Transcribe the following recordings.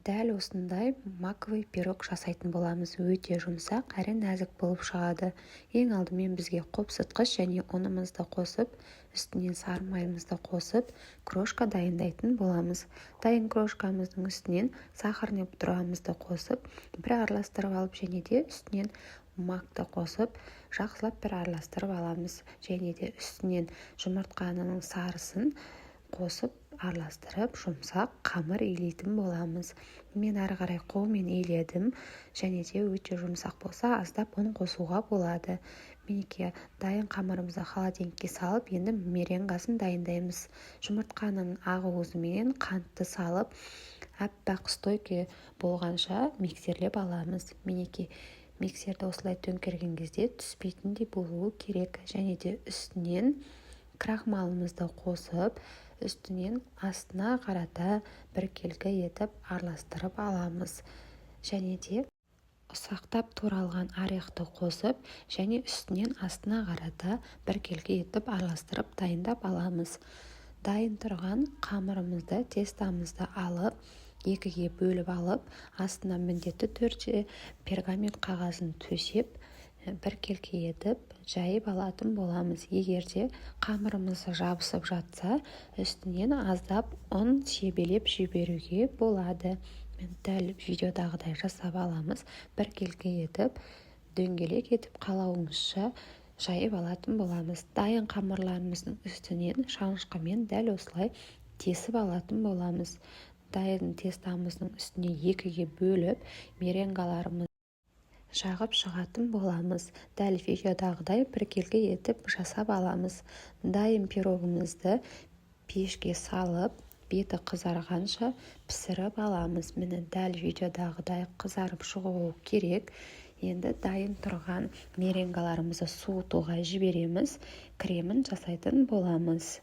Дәл осындай маковый пирог жасайтын боламыз. Өте жұмсақ әрі нәзік болып шығады. Ең алдымен бізге қопсытқыш және ұнымызды қосып, үстінен сары майымызды қосып, крошка дайындайтын боламыз. Дайын крошкамыздың үстінен сахарный пудрамызды қосып, бір араластырып алып, және де үстінен макты қосып, жақсылап бір араластырып аламыз. Және де үстінен жұмыртқаның сарысын қосып, араластырып, жұмсақ қамыр илейтін боламыз. Мен әрі қарай қолмен иледім. Және де өте жұмсақ болса, аздап ұн қосуға болады. Мінекей, дайын қамырымызды холодильникке салып, енді меренгасын дайындаймыз. Жұмыртқаның ақуызымен қантты салып, аппақ стойкий болғанша миксерлеп аламыз. Мінекей, миксерді осылай төңкерген кезде түспейтіндей болуы керек. Және де үстінен крахмалымызды қосып, үстінен астына қарата біркелкі етіп араластырып аламыз. Және де ұсақтап туралған орехты қосып, және үстінен астына қарата біркелкі етіп араластырып, дайындап аламыз. Дайын тұрған қамырымызды, тестамызды алып, екіге бөліп алып, астына міндетті түрде пергамент қағазын төсеп, біркелкі етіп жайып алатын боламыз. Егер де қамырымыз жабысып жатса, үстінен аздап ұн себелеп жіберуге болады. Дәл видеодағыдай жасап аламыз. Біркелкі етіп, дөңгелек етіп, қалауыңызша жайып алатын боламыз. Дайын қамырларымыздың үстінен шанышқымен дәл осылай тесіп алатын боламыз. Дайын тестамыздың үстіне екіге бөліп, меренгаларымыз жағып шығатын боламыз. Дәл видеодағыдай біркелкі етіп жасап аламыз. Дайын пирогымызды пешке салып, беті қызарғанша пісіріп аламыз. Міне, дәл видеодағыдай қызарып шығуы керек. Енді дайын тұрған меренгаларымызды суытуға жібереміз, кремін жасайтын боламыз.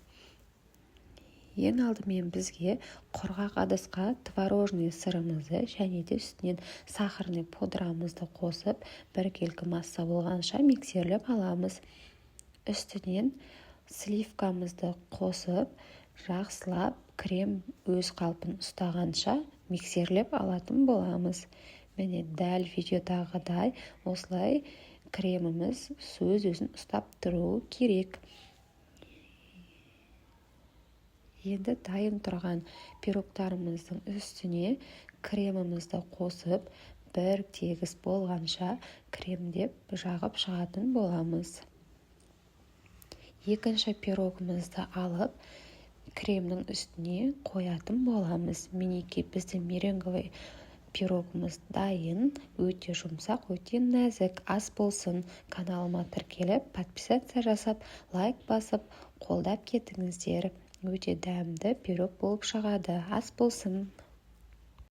Ең алдымен бізге құрғақ ыдысқа творожный сырымызды және де үстінен сахарный пудрамызды қосып, біркелкі масса болғанша миксерлеп аламыз. Үстінен сливкамызды қосып, жақсылап крем өз қалпын ұстағанша миксерлеп алатын боламыз. Міне, дәл видеодағыдай осылай креміміз өз өзін ұстап тұруы керек. Енді дайын тұрған пирогтарымыздың үстіне кремімізді қосып, бір тегіс болғанша кремдеп жағып шығатын боламыз. Екінші пирогымызды алып, кремнің үстіне қоятын боламыз. Мінекей, біздің меренговый пирогымыз дайын. Өте жұмсақ, өте нәзік. Ас болсын! Каналыма тіркеліп, подписаться жасап, лайк басып, қолдап кетіңіздер. Өте дәмді пирог болып шығады. Ас болсын!